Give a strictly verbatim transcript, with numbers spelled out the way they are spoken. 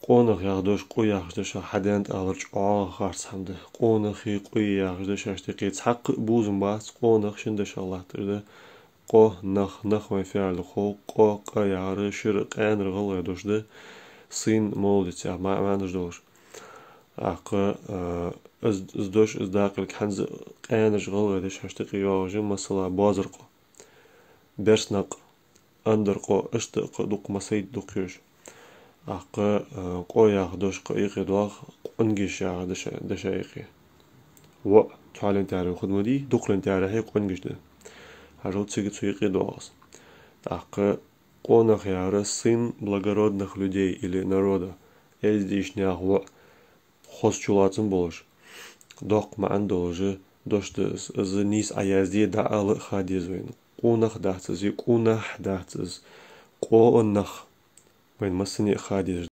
Къонах яха дош, къу яхаш дош хьадена тӀа алар чӀоагӀа харц хӀама да. Къонахи къуи яхаш дош шоашта юкъе цхьаккха а бувзам бац, къонах шин дешах латтар да. Къо, нах, нах вайна фу яхар да хов, къо, къа яхар шира къаьнара гӀалгӀай дош да, сын молодец яха ма-, маӀанаш долаш. ТӀаккха, а, из, из дош, из дакъа хӀанз къаьнара гӀалгӀай дош шоашта юкъе йоагӀаш я, масала, бозар къо, берснакъ, андар къо, иштта кхы дукха, масайт дукха йош. ТӀаккха, а, къо яха дош кхы юкъе доагӀа къонгаш яха дош, дош юкъе. ВоӀ цхьоален таьрахье хургда ма дий, дукхален таьрахье къонгаш да. Хьажал, цига цу юкъе доагӀа из. ТӀаккха къонах яхар сын благородных людей или народа, эздийча наьха воӀ, хоза чулоацам болаш, доккха маӀан долаш дош да из. Из нийса Ӏоязде, дӀаала а ха деза вайна. Къонах дац из, къунахь дац из. Къонах. Вайна массане а ха дезаш